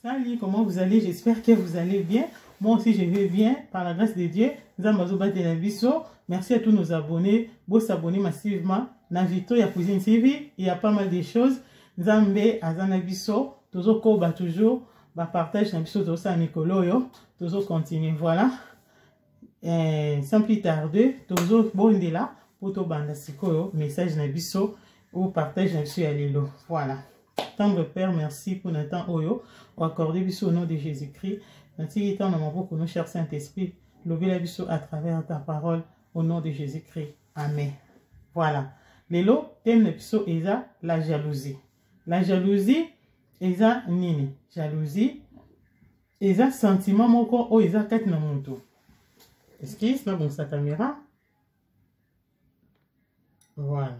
Salut, comment vous allez? J'espère que vous allez bien. Moi aussi, je vais bien, par la grâce de Dieu. Nzambe azobatela biso. Merci à tous nos abonnés. Bo s'abonner massivement. Na Victoria Cuisine TV, il y a pas mal de choses. Nzambe aza na biso. Tozo koba toujours. Ba partage na biso tozosala mikolo oyo. Tozo continuer. Voilà. Sans plus tarder, tozo bondela po tobanda sikoyo message na biso ou partage na biso ya lelo. Voilà. Tendre Père, merci pour notre temps oyo accordé biso au nom de Jésus-Christ. Natiki temps na maboko no cher Saint-Esprit, lobela biso à travers ta parole au nom de Jésus-Christ. Amen. Voilà. Lelo thème na biso eza la jalousie. La jalousie eza nini? Jalousie eza sentiment moko oyo eza kati na moto. Excuse, nabongisa caméra. Voilà.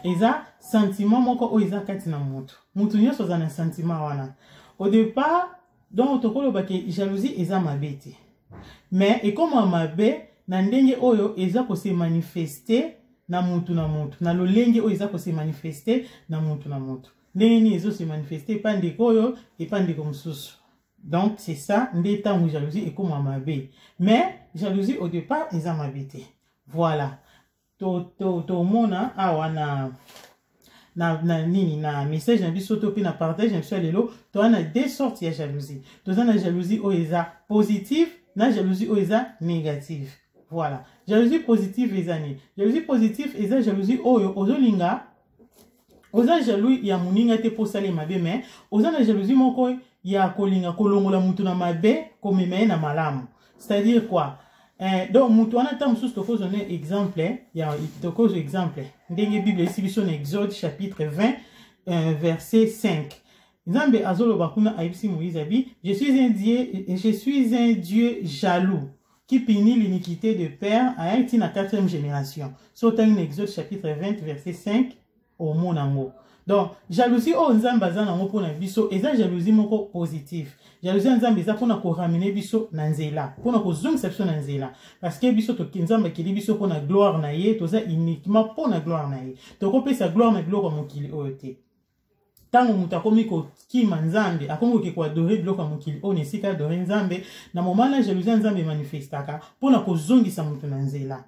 Eza sentiment moko oyo eza kati na moto. Moto nyonso aza na sentiment wana. Au départ, donc tokoloba ke jalousie eza mabe te. Mais ekoma mabe na ndenge oyo eza ko se manifester na mutu na mutu, na lolenge oyo eza ko se manifester na mutu na mutu. Ndenge nini ezo se manifester epa ndeko oyo, epa ndeko mosusu. Donc c'est ça nde ntango jalousie ekoma mabe. Mais jalousie au départ eza mabe te. Voilà. Tomona awa na nini na message na biso to pe na partage na biso ya lelo, toza na deux sortes ya jalousie. Toza na jalousie oyo eza positive na jalousie oyo eza négative. Voilà. Jalousie positive eza nini? Jalousie positive eza jalousie oyo ozolinga, oza jaloux ya moninga te po osala mabe, mais oza na jalousie moko ya kolinga kolongola mutu na mabe, komema ye na malamu. C'est-à-dire quoi? Donc mutu wana ta mosusu tokozwa na exemple ya, tokozwa exemple ndenge Bible esi biso na Exode chapitre 20 verset 5. Nzambe azoloba kuna, ayebisi Moïse abi, je suis un Dieu, je suis un Dieu jaloux qui punit l'iniquité de père à un na 4e génération. So tangi na Exode chapitre 20 verset 5 omona yango. Donc jalousie oyo Nzambe aza nango mpona biso eza jalousie moko positive. Jalousie ya Nzambe eza mpona koramene biso na nzela, mpona kozongisa biso na nzela, parce que biso Nzambe akeli biso mpona gloire na ye, toza uniquement mpona gloire na ye. Tokopesa gloire na biloko ya mokili oyo te. Ntango moto akomi kokima Nzambe, akomi koke koadore biloko ya mokili oyo na esika adore Nzambe, na moment na jalousie ya Nzambe emanifestaka mpona kozongisa moto na nzela.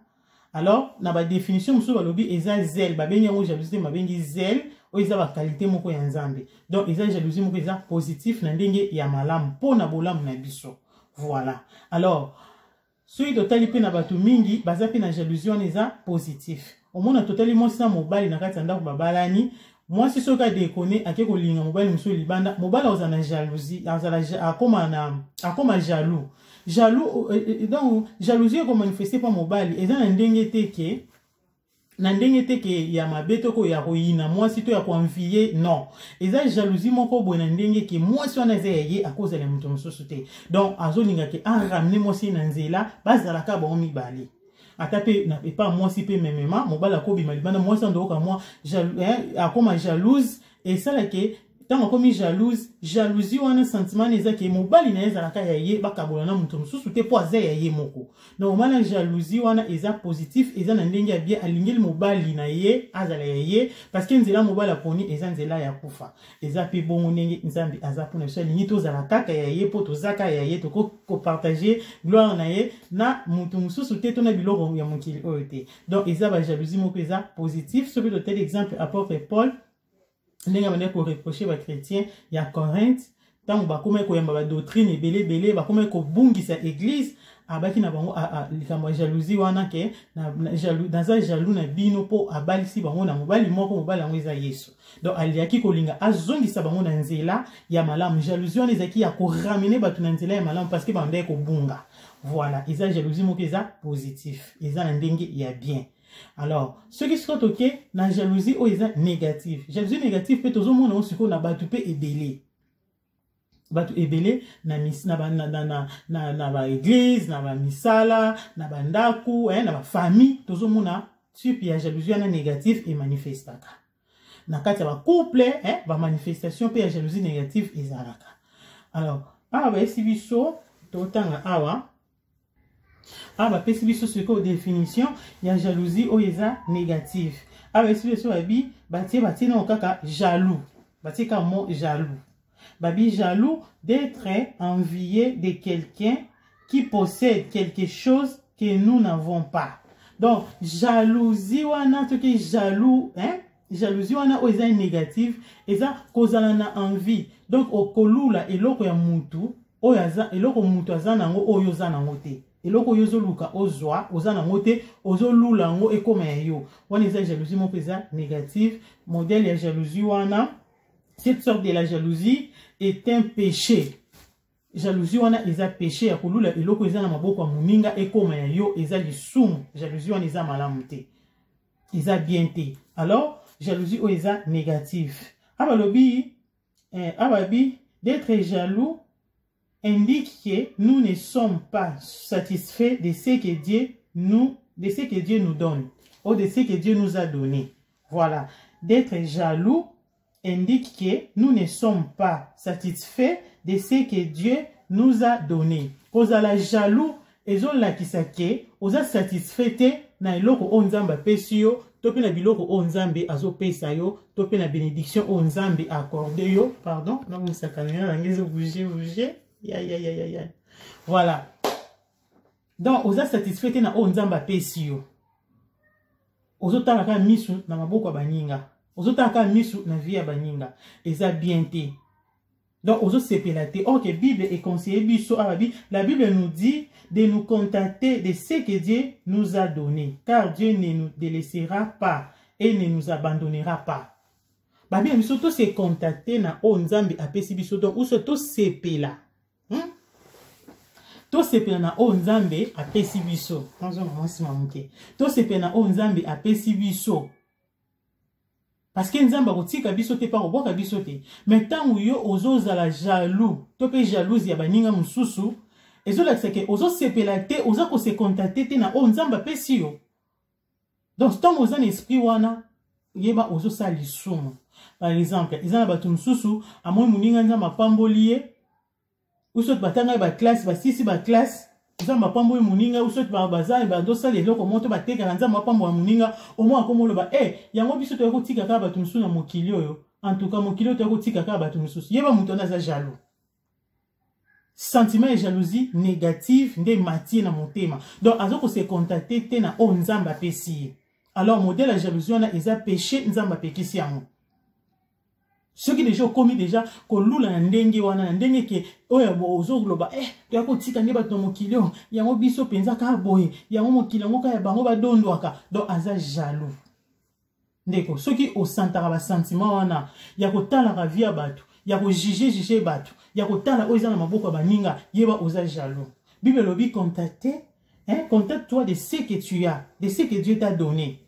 Alors na ba définition mosusu balobi eza zèle, babengi yango jalousie te, babengi zèle oyo eza ba qualité moko ya Nzambe. Donc eza jalousie moko eza positif na ndenge ya malamu mpona bolamu na biso. Voilà. Alors soki totali mpe na bato mingi baza mpe na jalousie wana eza positif. Omona totali mwasi na mobali na kati ya ndako babalani, mwasi soki adekone ake kolinga mobali mosusu libanda, mobali azala na jalousie, azala akoma jaloux. Jaloux, donc jalousie ekomanifeste mpa mobali eza na ndenge te ke, na ndenge te ke ya mabe to ko ya koyina mwasi to ya koenvie, non. Eza jalousie moko boye na ndenge ke mwasi wana eza ya ye, akozala moto mosusu te. Donc azolinga ke aramener mwasi na nzela, bazalaka bango mibale. Ata pe na epa mwasi pe memema, mobali akobima libanda, mwasi andoka mwa akoma jalouse, esalake ntango akomi jalouse, jalousie wana sentiment wana eza ke mobali na ye ezalaka ya ye, bakabola na moto mosusu te mpo aza ya ye moko. Donc wana jalousie wana eza positif, eza na ndenge ya bien, alingeli mobali na ye azala ya ye, parce que nzela mobali aponi eza nzela ya kufa. Eza pe bongo ndenge Nzambe aza mpona biso, alingi tozala kaka ya ye mpo toza kaka ya ye, tokoki kopartage gloire na ye na moto mosusu te to na biloko ya mokili oyo te. Donc eza ba jalousie moko eza positif. Soki totali exemple apôtre Paul ndenge abandaki koreproche ba chrétien ya Corinthe ntango bakomaki koyamba ba doctrine ebele ebele, bakomaki kobungisa église, abaki na bango likambo ya jalousie wana ke naza jaloux na bino mpo abalisi bango na mobali moko, mobali yango eza Yesu. Donc aliaki kolinga azongisa bango na nzela ya malamu. Jalousie wana ezalaki ya koramene bato na nzela ya malamu parce que bandaki kobunga. Voilà, eza jalousie moko eza positif, eza na ndenge ya bien. Alors soki sikoyo toke na jalousie oyo eza négative, jalousie négative mpe tozomona yango sikoyo na bato mpe ebele, bato ebele na na ba, na, na, na, na, na ba église, na ba misala, na ba ndaku, na ba famille, tozomona type ya jalousie wana négative emanifestaka na kati ya ba couple, ba manifestation mpe ya jalousie négative ezalaka. Alors awa bayesi biso totanga awa, awa bapesi biso sikoyo définition ya jalousie oyo eza négative. Awa bayesi biso babi batie nao kaka jaloux, batie kaka mot jaloux. Babi jaloux d'être envié de quelqu'un qui possède quelque chose que nous n'avons pas. Donc jalousie wana soki jaloux, hein? Jalousie wana oyo eza négative, eza kozala na envie. Donc okolula eloko ya mutu oyo aza, eloko mutu aza nango oyo oza nango te, eloko oyo ozoluka ozwa oza nango te, ozolula yango ekoma ya yo. Wana eza jalousie moko eza négative. Modèle ya jalousie wana, cette sorte de la jalousie est un péché. Jalousie wana eza péché ya kolula eloko eza na maboko ya moninga ekoma ya yo, eza lisumu. Jalousie wana eza malamu te, eza bien te. Alors jalousie oyo eza négative. Abalobi ababi d'être jaloux indique que nous ne sommes pas satisfaits de ce que Dieu nous, de ce que Dieu nous donne ou de ce que Dieu nous a donné. Voilà, d'être jaloux indique que nous ne sommes pas satisfaits de ce que Dieu nous a donné. Kozala jaloux ezolakisa ke oza satisfait te na eloko oyo Nzambe apesi yo, to mpe na biloko oyo Nzambe azopesa yo, to mpe na bénédiction oyo Nzambe accorde yo. Pardon, nabongisa caméra na ngai ezobouge bouge. Ya ya ya ya ya. Voilà. Donc oza satisfait te na oyo Nzambe apesi yo. Ozotala kaka misu na maboko ya baninga, ozotala kaka misu na vie ya baninga, eza bien te. Donc ozosepela te. Or que Bible econseille biso, ababi, la Bible nous dit de nous contenter de ce que Dieu nous a donné, car Dieu ne nous délaissera pas et ne nous abandonnera pas. Babi na biso tose contacter na oyo Nzambe apesi biso, donc uso tosepela. Tosepela na oyo Nzambe apesi biso. Nazonga mwa nsima moke. Tosepela na oyo Nzambe apesi biso. Parce que Nzambe akotika biso te, pa kobwaka biso te. Mais ntango yo ozozala jaloux to mpe jalouse ya baninga mosusu, ezolakisa ke ozosepela te, oza kose contacter te na oyo Nzambe apesi yo. Donc ntango oza na esprit wana, yeba ozosala lisumu. Par exemple, eza na bato mosusu amoni moninga Nzambe apamboli ye, usoki batanga ye baclasse, basisi baclasse, Nzambe apamboli moninga, usoki baza bazosala eloko moko to batekaka, Nzambe apambola moninga, omoi akoma oloba e yango biso toyaki kotika kaka bato mosusu na mokili oyo. En tout cas mokili oyo toyaki kotika kaka bato mosusu. Yeba moto wana aza jaloux. Sentiment ya jalousie négative nde matie na motema. Donc aza kose contacter te na oyo Nzambe apesi ye. Alors modèle ya jalousie wana eza péché, Nzambe apekisi yango. Soki deja okomi deja kolula na ndenge wana, na ndenge ke oyo ozoloba toya kotika nde bato na mokili oyo, yango biso mpenza kaka boye, yango mokili yango kaka ya bango badondwaka, donc aza jaloux. Ndeko, soki osantaka basentiment wana ya kotalaka vie ya bato, ya kojuge juge bato, ya kotala oyo eza na maboko ya baninga, yeba oza jaloux. Bible elobi contacte, hein, contacte toi de ce que tu as, de ce que Dieu t'a donné.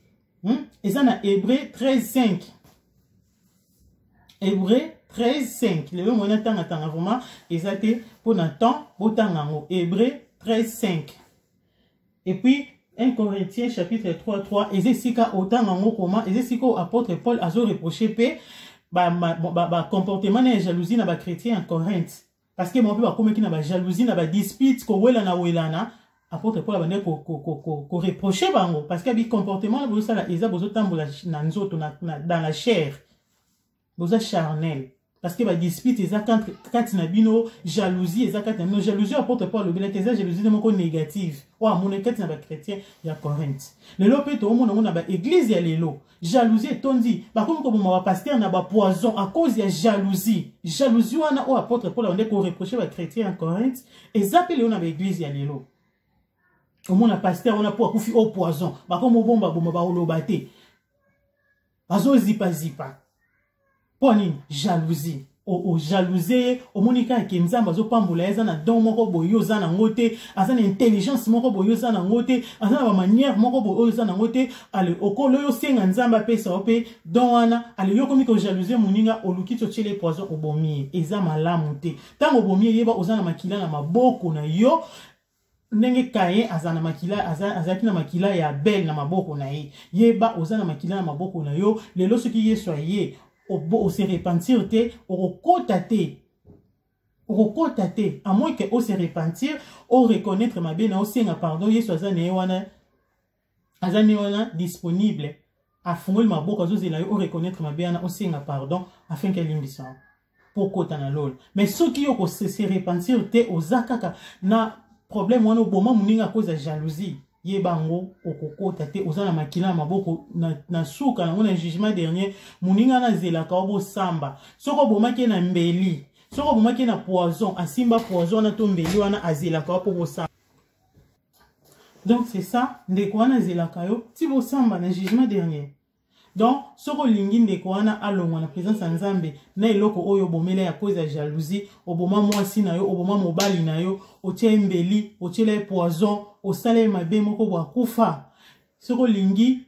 Eza na Hébreu 13 5. Hébreu 13 5. Lelo mwana tanga tanga vraiment eza te mpo na temps, botanga yango. Hébreu 13 5. Et puis 1 Corinthiens chapitre 3 3, eza esika otanga yango koma, eza esika oyo apôtre Paul azo reprocher mpe ba comportement na ya jalousie na ba chrétien ya Corinthe, parce que bango mpe bakomaki na ba jalousie, na ba dispute, kowelana welana. Apôtre Paul abandaki koreproche bango parce que abi comportement na bozosala eza bozotambola na nzoto, dans la chair, boza charnel, parce que badispute eza kati na bino, jalousie eza kati na bino. Jalousie apôtre Paul alobelaki eza jalousie moko négative oyo amoni kati na bachrétien ya Corinthe. Lelo mpe toomona yango na baeglise ya lelo, jalousie etondi, bakomi koboma bapasteur na bapoison à cause ya jalousie. Jalousie wana oyo apôtre Paul abandaki koreproche bachrétien ya Corinthe eza mpe lelo na baeglise ya lelo. Omona pasteur wana mpo akufi o poison, bakomi obomba boma, baoloba te, bazozipazipa. Mpo nini? Jalousie. Ojalouse ye, omoni kaka ke Nzambe azopambola ye, aza na don moko boye oyo oza nango te, aza na intelligence moko boye oyo oza nango te, aza na bamanière moko boye oyo oza nango te. Ale okolo oyo osenga Nzambe apesa yo mpe don wana, ale yo okomi kojalouse moninga, oluki ti otiele poison, obomi ye. Eza malamu te. Ntango obomi ye, yeba oza na makila na maboko na yo, ndenge Kayen aza na makila, azalaki na makila ya Abel na maboko na ye. Yeba oza na makila na maboko na yo. Lelo soki Yesu aye, ose repentir te, okokota te, okokota te, à moins que ose repentir, oreconnaître mabe na, osenga pardon. Yesu aza na ye wana, aza ne wana disponible, afungoli maboko, azozela yo oreconnaître mabe wana, osenga pardon afin ke alimbisa yo. mpo okota na lola. Mais soki yo kose repentir te, oza kaka na problème wana, oboma moninga à cause ya jalousie, yeba yango, okokota te. Oza na makila na maboko. Na suka nango, na jugement dernier, moninga nazelaka o bosamba. Soki obomaki ye na mbeli, soki obomaki ye na poison, asimba poison wana to mbeli wana, azelaka yo mpo bosamba. Donc c'est ça, ndeko wana azelaka yo ti bosamba na jugement dernier. Donc soki olingi ndeko wana alongwa na présence ya Nzambe na eloko oyo obomela ya cause ya jalousie, oboma mwasi na yo, oboma mobali na yo, otia ye mbeli, otiela ye poison, osala ye mabe moko bo akufa, soki olingi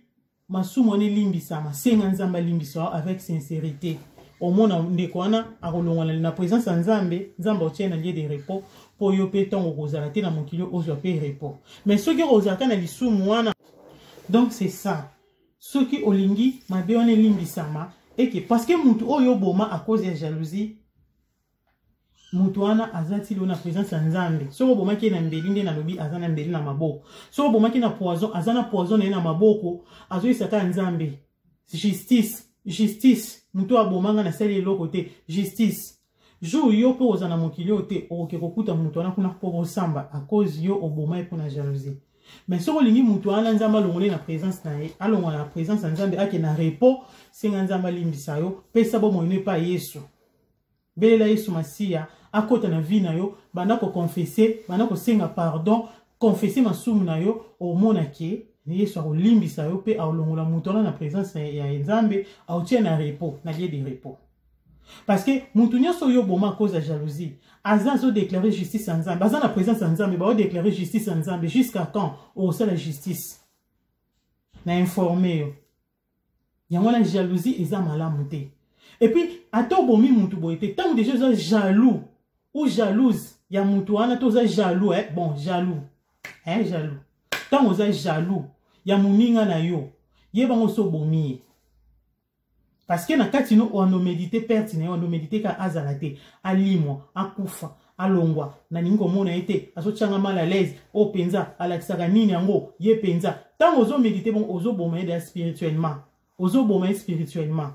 masumu wana elimbisama, senga Nzambe alimbisa yo avec sincérité. Omona ndeko wana akolongwa na présence ya Nzambe, Nzambe otie na lieu de repos, mpo yo mpe ntango okozala te na mokili, ozwa mpe repos. Mais soki okozalaka na lisumu wana, donc c'est ça, soki olingi mabe wana elimbisama eke, parce que mutu oyo oboma à cause ya jalousie, mutu wana aza ti lelo na présence ya Nzambe. Soki obomaki ye na mbeli, nde nalobi, aza na mbeli na maboko. Soki obomaki na poison, aza na poison na ye na maboko, azoyisa kaka Nzambe: "Justice, justice, mutu oyo abomanga, nasali eloko te, justice." Jour yo mpo oza na mokili oyo te, okoki kokuta moto wana kuna mpo kosamba à cause yo oboma ye mpo na jalousie. Mais soki olingi motu wana Nzambe alongole na présence na ye, alongwa na présence ya Nzambe, ake na repos, senga Nzambe alimbisa yo, pesa bomoi no epai Yesu, belela Yesu Masiya akɔta na vie na yo, banda koconfesser, banda kosenga pardon, confesse masumu na yo, omona ke Yesu akolimbisa yo mpe akolongola moto wana na présence ya Nzambe, aotia na repos, na lieu de repos. Parce que motu nyonso oyo oboma cause ya jalousie aza azodéclarer justice ya Nzambe, aza na présence ya Nzambe, baodéclarer justice ya Nzambe. Jusqu'à quand okosala justice? Na informe yo yango wana, jalousie eza malamu te. Et puis ata obomi mutu boye te, ntango déjà oza jaloux ou jalouse ya mutu wana, to oza jaloux, eh? Bon, jaloux, eh? Jaloux, ntango oza jaloux ya moninga na yo, yebango so obomi ye, parce que na kati no oando médite perte na ye, oando médite ka azala te, alimwa, akufa, alongwa, nalingi komona ye te, azotianga mal à l'aise, oyo mpenza alakisaka nini yango ye mpenza. Ntango ozomédite bongo, ozoboma ye deya spirituellement, ozoboma ye spirituellement.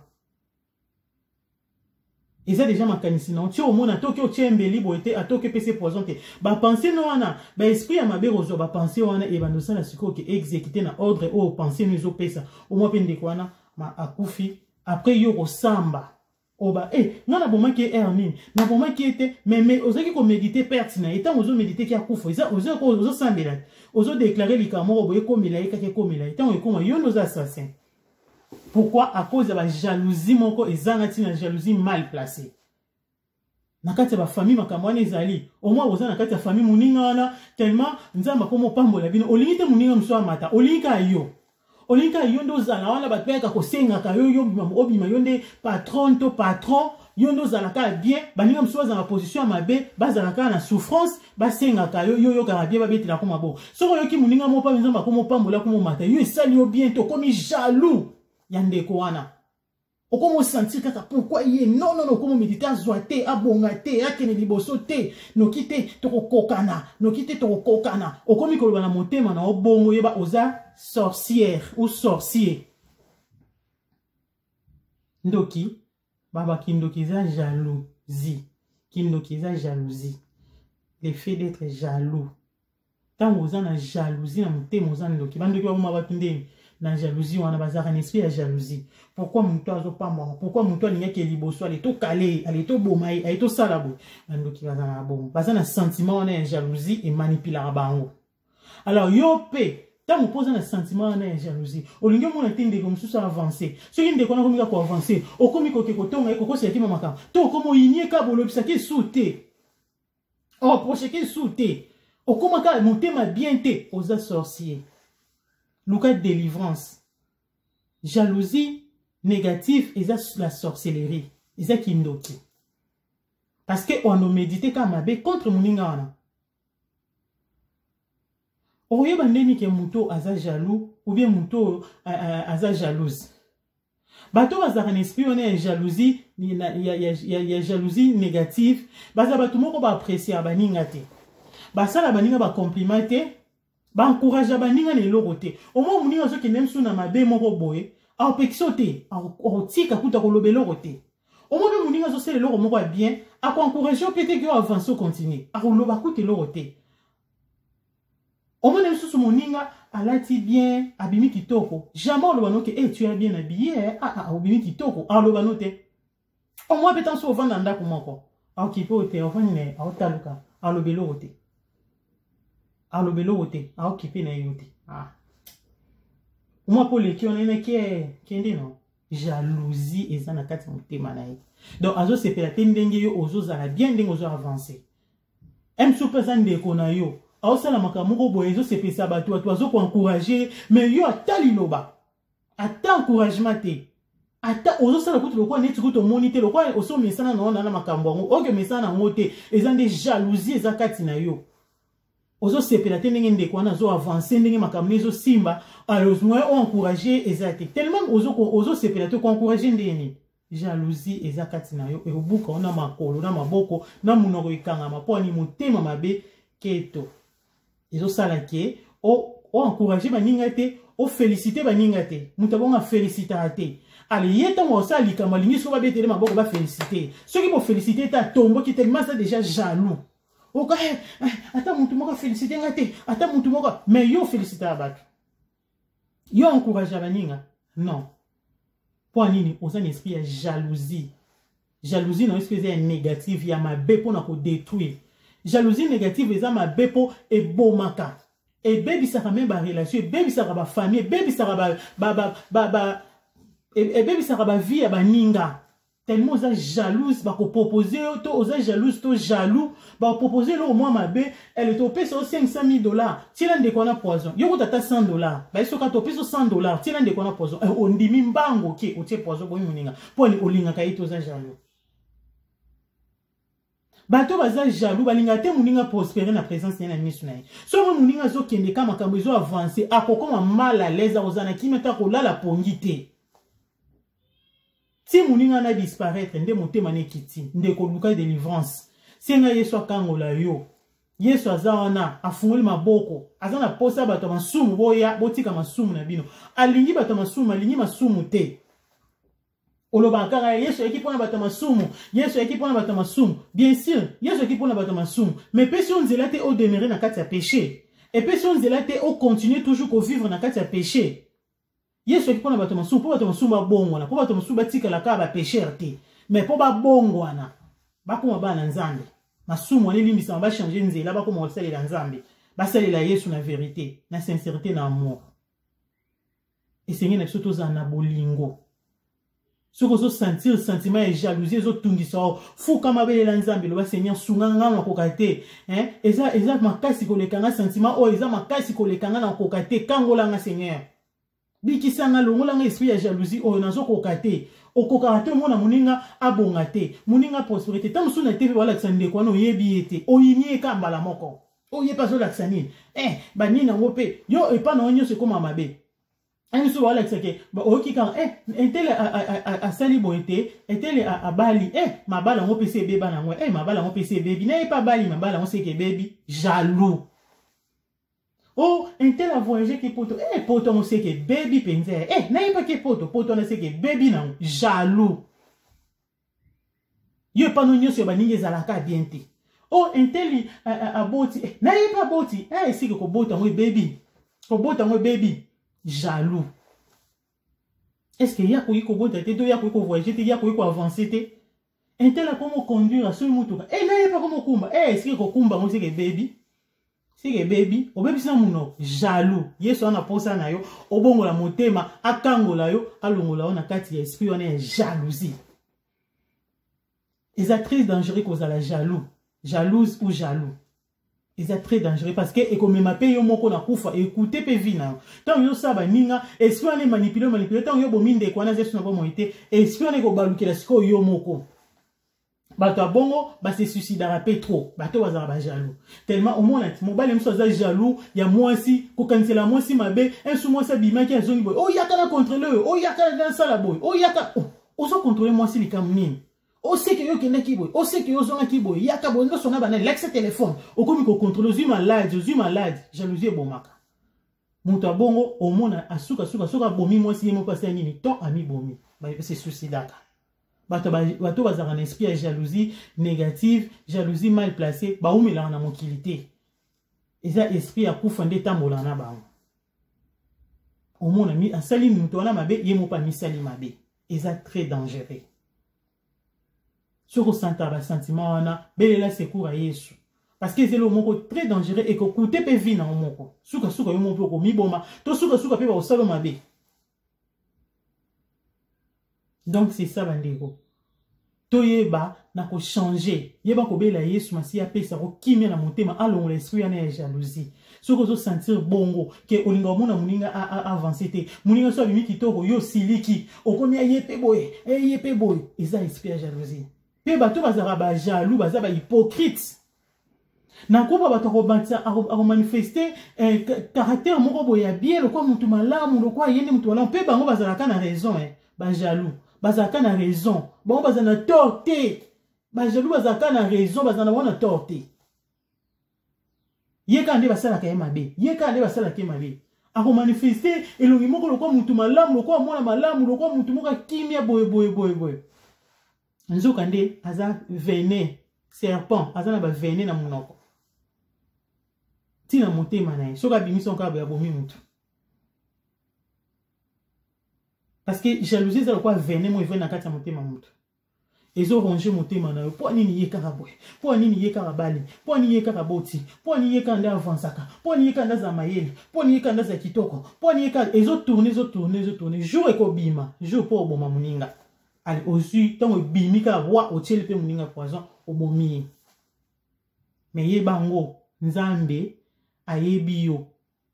Eza déjà makanisi na ti omona toki otie mbeli boye te, atoki epesi poison te, bapensées no wana, baesprit ya mabe kozwa bapensées wana, ebanda osala sikoyo ke exécute na ordre oyo pensée no ezopesa. Omwa mpe ndeko wana akufi, après yo kosamba oba e nga nabomaki ye heure nini, nabomaki ye te, mais ozalaki koméditer perte na ye. Ntango ozoméditer ki akufa, ozosambela, ozodéclarer likambo moko boye, ekomela ye kaka, ekomela ye. Ntango ekoma, yo nde oza assassin. Pourquoi? À cause ya bajalousie moko ezanga ntina, jalousie mal placée. Na kati ya bafamille, makambo wana ezali. Omwa oza na kati ya famille, moninga wana, tellement Nzambe akoma opambola bino, olingi te moninga mosusu amata, olingi kaka yo, olingi kaka yo nde ozala wana, bato bayaka kosengaka yo, yo obima, yo nde patron to patron, yo nde ozala kaka bien, baninga mosusu bazala na position ya mabe, bazala kaka na souffrance, basengaka yo, yo oyokaka bien, babetelako maboko. Soki oyoki moninga moko mpa Nzambe akoma opambola, akoma omata, yo esali yo bien te, okomi jaloux ya ndeko wana, okoma osentir kaka pourquoi ye non, non, okoma oméditer azwa te, abonga te, akende liboso te, noki te tokokokana, noki te tokokokana. Okomi koloba na motema na obongo, yeba oza sorcière ou sorcier, ndoki. Baba, kindoki eza jalousie, kindoki eza jalousie, le fait d'être jaloux. Ntango oza na jalousie na motema, oza ndoki. Bandoki baboma bato ndeni na jalousie wana, bazalaka na esprit ya jalousie. Pourquoi moto azopambwama? Pourquoi moto alingaki liboso? Ale tokale ye, ale toboma ye, ale tosala boye. Bandoki bazala na bongo, baza na sentiment wana ya jalousie, emanipulaka bango. Alors yo mpe, ntango mpo oza na sentiment wana ya jalousie, olingi omona te ndeko mosusu avance. Soki ndeko wana akomi kaka koavancer, okomi koke kotonga ye, kokoselaki ma makambo, to okomi oyinie ka bolobisaki esu te, oapprocheki esu te, okóma kaka motema bien te, oza sorcier, luka délivrance. Jalousie négative eza la sorcellerie, eza kindoki, parce que oando médite kaka mabe contre moninga wana. Okoyeba ndeni ke moto aza jaloux ou bien moto oyo aza jalouse? Bato bazalaka na esprit wana ya jalousie, ya jalousie négative, baza bato moko baapprécier baninga te, basala baninga bacompliment te, baencourager baninga na eloko te. Omwa moninga azokende mosusu na mabe moko boye, aopekisa te, akotika kuta koloba eloko te. Omoni mpe moninga azosala eloko moko ya bien, akoencourage yo mpe te ke yo avance, ocontinue, akoloba kuta eloko te. Omoni lisusu moninga alati bien, abimi kitoko, jamais oloba no ke e tu as bien habillé, ah, ah, obimi kitoko, aloba no te. Omoi mpe ntanso ovanda ndako moko, aokipe oyo te, ovandi na ye, aotaluka, aloba eloko te, aloba eloko te, aokipe na ye yo te. Ah. Omoi mpe oleki wana enaki kende no. Jalousie eza na kati ya motema na ye, donc azosepela te ndenge yo ozozala bien, ndenge ozo avance. Mso mpe aza ndeko na yo, aosala makambo moko boye ezosepelisa bato, bato bazokoencourage, mais yo ata liloba, ata encouragement te, ata ozosala kutu lokola neti kutu omoni te, lokola osi omesana na wana na makambo yango, oke omesana na yango te. Eza nde jalousie eza kati na yo, ozosepela te ndenge ndeko wana azo avance, ndenge makambo ne ezosimba. Alors moyen oencourage eza te, tellement ozosepela te, koencourage ndenge nini? Jalousie eza kati na yo, ekobuka yo na makolo, na maboko, na monoko ekangama. Mpo ani? Motema mabe, keto ezosala ke oencourage baninga te, ofélicité baninga te. Moto abongo afélicitaka te. Ale ye ntango osala likambo, alingi soki babetele maboko, bafélicité. Soki bofélicité te, atomboki, tellement aza déjà jaloux. Oka ata motu moko afélicité nga te, ata motu moko. Mais yo ofélicitaka bato, yo encourage baninga non. Mpo nini? Oza na esprit ya jalousie. Jalousie na yo esprit eza ya négative, ya mabe, mpona kodétruire. Jalousie négative eza mabe mpo ebomaka, ebebisaka même barelation, ebebisaka bafamille, ebebisaka ba, ba, ba, ba, ba, ebebisaka bavie ya baninga. Tellement oza jalouse, bakopropose yo to oza jalouse to jaloux, bakopropose eloko mwa mabe. Ele topesa yo 500 000 $, tiela ndeko wana poison. Yo kuta ata 100 $, baye soki ata opesa yo 100 $, tiela ndeko wana poison, ondimi mbango ke otie poison, boyi moninga. Mpo ani? Olingaka ye te, oza jaloux. Bato baza jaloux balingaka te moninga prospère na présence na ye, na miso na ye. Soki moninga azokende ka makambo ezo avance, akokoma mal à l'aise, akozala na kimia te, akolala pongi te ti moninga na disparaître nde motema na ekiti. Ndeko, luka délivrance, senga Yesu akangola yo. Yesu aza wana, afungoli maboko, aza na posa ya bato ya masumu. Boya, botika masumu na bino. Alingi bato ya masumu, alingi masumu te. Olobaka kaka Yesu ayaki mpona bato ya masumu, Yesu ayaki mpona bato ya masumu. Bien sûr, Yesu ayaki mpona bato ya masumu, mais epesi yo nzela te odemeurer na kati ya péché, epesi yo nzela te ocontinue toujours kovivre na kati ya péché. Yesu ayaki mpona bato ya masumu mpo bato ya masumu babongwana, mpo bato ya masumu batikala kaka bapécheurs te, mais mpo babongwana, bakóma bana na Nzambe, masumu wana elimbisama, bachange nzela, bakóma kosalela Nzambe, basalela Yesu na vérité, na sincérité, na amour. Esengeli na biso tozala na bolingo. Soki ozosentir sentiment ya jalousie ezotungisa yo, fukama, belela Nzambe, loba: "Seigneur, sunga nga, nakoka te, eza makasi koleka nga, sentiment oyo eza makasi koleka nga, nakoka te. Kangola nga, Seigneur, bikisa nga, longola nga esprit ya jalousie oyo, nazokoka te." Okokaka te omona moninga abonga te, moninga prospère te. Ntango mosusu na TV balakisa ndeko wana, oyebi ye te, oyini ye ka mbala moko. Oye mpe azolakisa nini, banini yango mpe yo epa na yo nyonso ekóma mabe. Ani so balakisa ke oyoki kaka un tel asali boye te, un tel abali, mabala yango mpe se ebeba nango, mabala yango mpe se ebebi na ye mpe abali, mabala yango seke ebebi. Jaloux. Oh, un tel a voyagé ke poto, poto yango seke ebebi mpenza, nayebaki poto, poto wana seke ebebi nango. Jaloux. Yo epano nyonso ya baningi ezalaka bien te. Oh, un tel aboti, nayebi aboti, esika kobota yango ebebi, kobota yango ebebi. Jaloux. Est ce que ye akoki kobota te, to ye akoki kovoyage te, ye akoki koavance te? Un tel akomi koconduire, asomi motuka, nayebi akomi kokumba, esika kokumba yango seke ebebi, seke ebebi, obebisi na monoko. Jaloux. Yesu wana posa na yo obongola motema, akangola yo, alongola yo na kati ya esprit wana ya jalousie. Eza très dangereux kozala jaloux, jalouse ou jaloux. Eza très dangereux parce que ekomema mpe yo moko na kufa, ekute mpe vie na yo. Ntango yosala baninga, esprit wana emanipule, manipule. Ntango yo bomi ndeko wana, aza na bomoi te, esprit wana ekobalukela sikoyo yo moko. Bato ya bongo base suicidaka mpe trop, bato bazalaka bajaloux. Tellement omona ti mobali mosusu aza jaloux ya mwasi, kokanisela mwasi mabe. Ensu mwasi abimaki, azongi boye: "Oyaka na contrôle oyo, oyaka nasala boye, oyaka." Oh, ozocontrôle mwasi likambo nini? Oseke yo okendaki boye, oseke yo ozongaki boye, yaka boye, nyonso na banani, lakisa telefone, okomi kocontrôle, ozwi maladi, ozwi maladi. Jalousie ebomaka moto abongo. Omona asukasuka soki abomi mwasi, ye moko asali nini to amibomi, base suicidaka. Bato bato bazalaka na esprit ya jalousie négative, jalousie mal placée, bawumelaka na mokili te. Eza esprit ya kufa nde etambolaka na bango. Omona mi asali moto wana mabe, ye moko amisali mabe. Eza très dangereux. Soki osantaka basentiment wana, belela secours ya Yesu, parce que eza eloko moko très dangereux, ekokute mpe vie na yo moko. Sukasuka yo moko mpe okomiboma, to sukasuka mpe bakosala mabe. Donc c'est ça, bandeko, toyeba na kochanger. Yeba kobela Yesu Masiya apesa kokimia na motema, alongola esprit wana ya jalousie. Soki ozosentir bongo ke olinga omona moninga avance te, moninga so abimi kitoko, yo osiliki, okomi aye mpe boye, eye mpe boye, eza esprit ya jalousie. Mpe bato bazalaka bajaloux baza bahypocrite. Nakoba bato akomanifeste caractère moko boye ya bien, lokwa motu malamu, lokwa ye nde motu malamu. Mpe bango bazalaka na raison, eh. Bajaloux bazalaka na raison, bango bazala na tort te. Bajaloux bazalaka na raison, bazala na bango na tort te. Ye kaka nde basalaka ye mabe, ye kaka nde basalaka ye mabe. Akomanifeste elongi moko lokwa motu malamu, lokwa mwana malamu, lokwa motu moko akimia boye boye boye boye, nzoka nde aza venin serpent, aza na bavenin na monoko ntina motema na ye. Soki abimisi kaka boye, abomi motu, parce que jalousie eza lokwa venin mo evai na kati ya motema motu, ezoronger motema na yo. Mpo nini ye kaka boye? Mpo nini ye kaka bali? Mpo nini ye kaka boti? Mpo nini ye kaka nde avançaka? Mpo nini ye kaka nde azala mayele? Mpo nini ye kaka nde azala kitoko? Mpo nini ye kaka? Ezotourner, ezotourner, ezotourner. Jour ekobima, jour mpo oboma moninga. Ale, ozwi ntango ebimi kaka wa otieli mpe moninga poison, obomi ye. Me yeba yango, Nzambe ayebi yo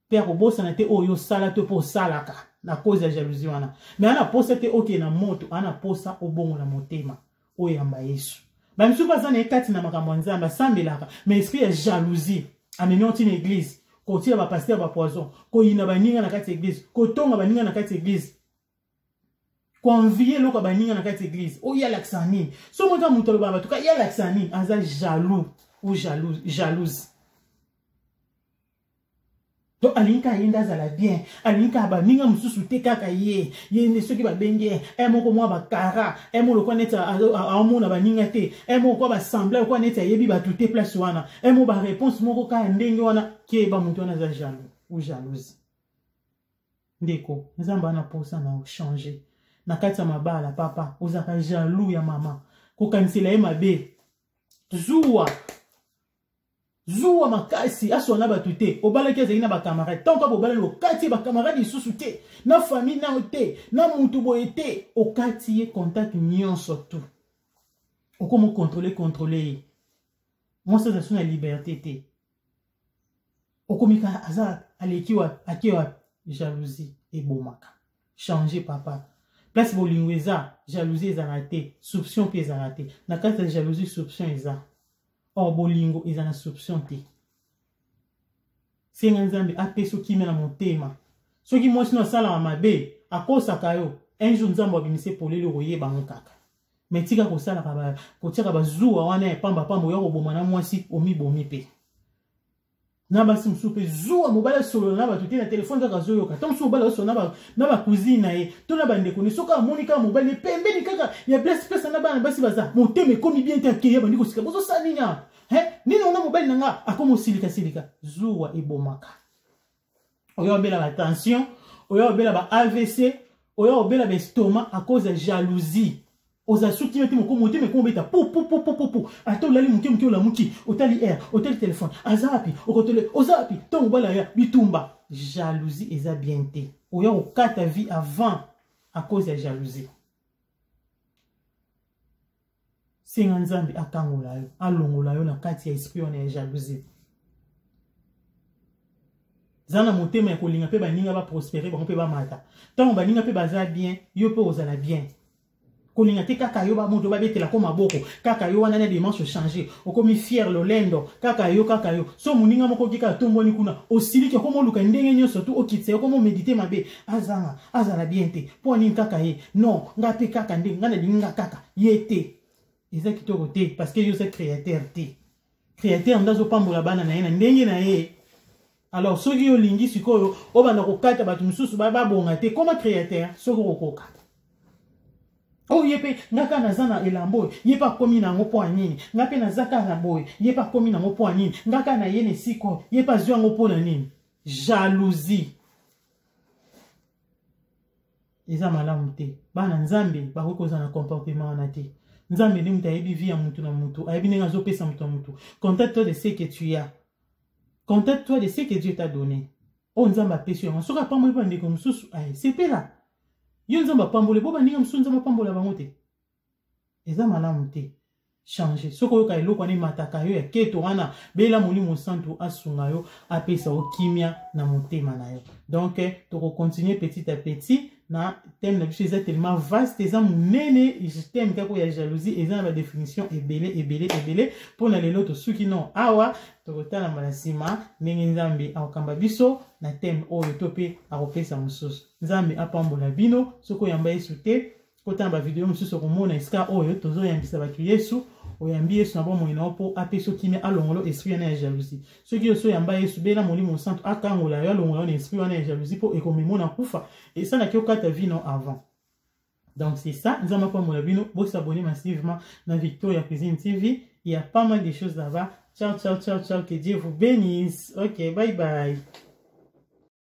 mpe akobosana te oyo osala to mpe osalaka na cause ya jalousie wana. Me ana posa te okende na moto, ana posa obongola motema, oyamba Yesu. Bamisusu baza na ye kati na makambo ya Nzambe, asambelaka, mais esprit ya jalousie amemi oti na église, kotia bapasteur bapoison, koyina baninga na kati ya église, kotonga baninga na kati ya église, koenvie eloko ya baninga na kati ya église. Oyo alakisa nini? So moka moto alobaka bato ka ye alakisa nini? Aza jaloux ou jalouse. To alingi kaka ye nde azala bien, alingi kaka baninga mosusu te, kaka ye ye nde. Soki babengi ye e moko mwa bakara e mo lokwa neti aomona baninga te, e moko kwa basembla lokwa neti ayebi bato te place wana, e mo baréponse moko kaka ndenge wana. Keba, moto wana aza jaloux ou jalouse. Ndeko, Nzambe ana posa na ochanger na kati ya mabala. Papa, ozalaka jaloux ya mama, kokanisela ye mabe, zuwa zuwa makasi, aswana bato te. Obalaki, azalaki na bacamarade. Ntango kaka bobalani, okati ye bacamarade lisusu te, na famille nao te, na mutu boye te, okati ye contact nyonso tu. Okoma ocontrôler, contrôler ye. Mwasi aza so na liberté te, okomi kaka aza aleki wapi, ake wapi. Jalousie ebomaka. Change, papa. Place bolingo eza, jalousie ezalaka te, soupçon mpe ezalaka te. Na kati ya jalousie, soupçon eza. Or bolingo eza na soupçon te. Senga Nzambe apesa okimia na motema. Soki mwasi no asalaka mabe, akosaka yo, un jour Nzambe abimise polele, okoyeba yango kaka. Me tika kosalaka, kotiaka bazuwa wana ya pambapamba, oya koboma na mwasi, omibomi mpe na basi mosusu mpe. Zuwa, mobali asolola na bato te, na telefone kaka azoyoka. Ntango mosusu mobali azosola na bacousine na ye to na bandeko ne, soki amoni kaka mobali pembeni kaka ya place place na bana basi baza, motema ekomi bien te, akeya bandi kosika: "Bozosala nini awa? Nini wana?" Mobali na nga akoma osilikasilika. Zuwa ebomaka. Oyo obela ba tension, oyo obela ba AVC, oyo obela ba estomac à cause ya jalousie. Oza soki yo te moko, motema ekoma obeta pu pu pu pu pu pu. Ata olali moke moke, olamuki, otali air, otali telefone, aza wapi? Okotole oza wapi? To mobali aya bitumba. Jalousie eza bien te. Oya kokata vie avant à cause ya jalousie. Senga Nzambe akangola yo, alongola yo na kati ya esprit wana ya jalousie. Za na motema ya kolinga mpe baninga baprospérer, bango mpe bamata. Ntango baninga mpe baza bien, yo mpe ozala bien. Kolinga te kaka yo bamoto babetelako maboko, kaka yo wana na démarche ochange, okomi fier, lolendo, kaka yo, kaka yo. So moninga moko oki kaka tombwani kuna, osiliki, okoma oluka ndenge nyonso tu okitisa, okoma oméditer mabe, azanga azala bien te. Mpo nini kaka ye? Non, nga mpe kaka nde nga nalingi nga kaka ye te. Eza kitoko te, parce que yo oza créateur te. Créateur nde azopambola bana na ye na ndenge na ye. Alors soki yo olingi sikoyo obanda kokata bato mosusu babonga te, koma créateur soki okokoka. Oyo oh, ye mpe nga kaka naza na elamba oyo, ye mpe akomi na yango mpo ya nini? Nga mpe naza kaka na boye, ye mpe akomi na yango mpo ya nini? Nga kaka na ye na esika oyo, ye mpe azwi yango mpo na nini? Jalousie eza malamu te. Bana Nzambe bakoki kozala na comportement wana te. Nzambe nde moto ayebi vie ya mutu na mutu, ayebi ndenge azopesa mutu na mutu. Contente toi de ce que tu as, contente toi de ce que Dieu t'a donné. Oyo Nzambe apesi yango, soki apamboli bandeko mosusu, aye sepela. Yo Nzambe apamboli bo baninga mosusu, Nzambe apambola bango te, eza malamu te. Change. Soki oyoka eloko wana emataka yo ya keto wana, bela Molimo Santu asunga yo, apesa yo kimia na motema na yo. Donc tokocontinue petit à petit na thème na biso. Eza tellement vaste, eza monene, thème kaka ya jalousie eza na badéfinition ebele ebele ebele. Mpo na lelo tosuki non awa, tokotala mbala nsima ndenge Nzambe akokamba biso na thème oyo to mpe akopesa mosusu. Nzambe apambola bino. Soki oyamba Yesu te, kotala bavideo mosusu, okomona esika oyo tozoyambisa bato Yesu. Oyambi Yesu na bomoi na yo mpo apesa kimia, alongolo esprit wana ya jalousie. Soki yo so oyamba Yesu, bela Molimo Santo akangola yo, alongola yo na esprit wana ya jalousie, mpo ekomemo na kufa, esalaki okata vie no avant. Donc c'est ça. Nzambe apambola bino. Bosabonner massivement na Victoria Cuisine TV, il y a pas mal de choses là-bas. Ciao ciao ciao ciao, que Dieu vous bénisse. Ok, bye bye.